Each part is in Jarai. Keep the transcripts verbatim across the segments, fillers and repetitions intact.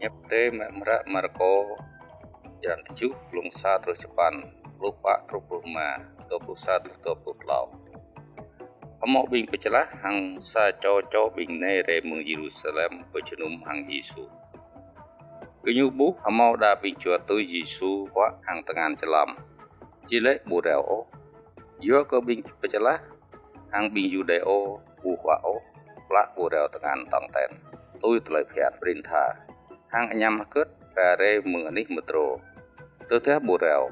Hiăp Adai mơ̆ng hră Markô, črăn tơjuh, glông sa truh čơpăn, pluh pă truh pluh rơma, dua pluh sa truh dua pluh klâo. Hơmâo ƀing pơčơlah hăng sa čô čô ƀing nai rai mơ̆ng Yêrusalem pơjơnum hăng Yêsu. Gơñu ƀuh hơmâo đa ƀing juat tui Yêsu huă hăng tơngan čơlăm. Či laĭ ƀu rao ôh, yua kơ ƀing pơčơlah hăng ƀing Yuđêô ƀu huă ôh, plă ƀu rao tơngan tong ten tui tơlơi phiăn prin tha, hăng añăm hơgĕt ba rai mơ̆ng anih mơdrô. Tơdah ƀu rao,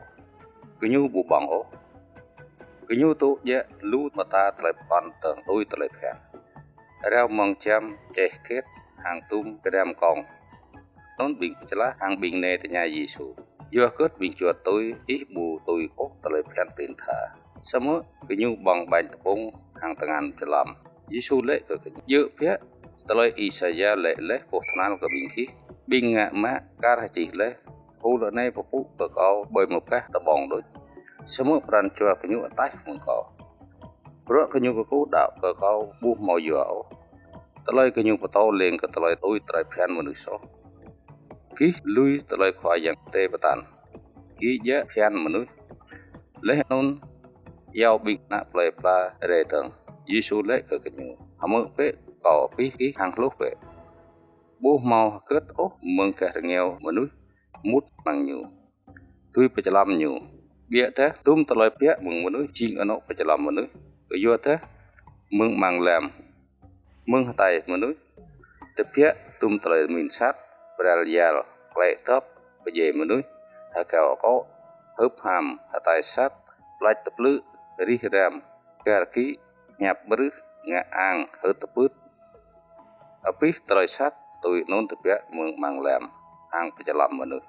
gơñu ƀu ƀơ̆ng ôh. Gơñu dŏ djă lu mơta tơlơi pơkŏn dơ̆ng tui tơlơi phiăn. Rao mơ̆ng čăm čeh kĕt hăng dŭm kơđiăm kông. Anŭn ƀing pơčơlah hăng ƀing nai tơña Yêsu: Yua hơgĕt ƀing juat tui ih ƀu tui ôh tơlơi phiăn prin tha, samơ̆ gơñu ƀơ̆ng ƀañ tơpŭng hăng tơngan čơlăm? Yêsu laĭ kơ gơñu: Djơ̆ biă, tơlơi Isaia laĭ laih pô tơhnal kơ ƀing gih: Ƀing ngă mă kar hơčih laih: Khul anai pơpŭ kơ Kâo ƀơi mơbah tơƀông đôč, samơ̆ pran jua gơñu ataih mơ̆ng Kâo. Bruă gơñu kơkuh đaŏ kơ Kâo ƀu hơmâo yua ôh. Tơlơi gơñu pơtô lêng kơ tơlơi tui tơlơi phiăn mơnuih soh. Gih lui tơlơi Khua Yang Adai pơtăn, gih djă phiăn mơnuih. Laih anŭn iâu ƀing ană plơi pla rai dơ̆ng. Yêsu laĭ kơ gơñu: Hơmư̆ bĕ, Kâo abih gih hăng hluh bĕ. Ƀu hơmâo hơgĕt ôh mơ̆ng gah rơngiao mơnuih mŭt amăng ñu dưi pơčơlăm ñu. Biă dah dŭm tơlơi biă mơ̆ng mơnuih jing anŏ pơčơlăm mơnuih. Kơyua dah mơ̆ng amăng lăm, mơ̆ng hơtai mơnuih tơbiă dŭm tơlơi min sat, bral yal, klĕ dŏp, pơdjai mơnuih, hơkeo akŏ, hưp ham, hơtai sat, plač tơplư̆, rih ram, gar kĭ, hiăp brưh, ngă ang, hưt tơpưt. Abih tơlơi sat tui anŭn tơbiă mơ̆ng amăng lăm hăng pơčơlăm mơnuih.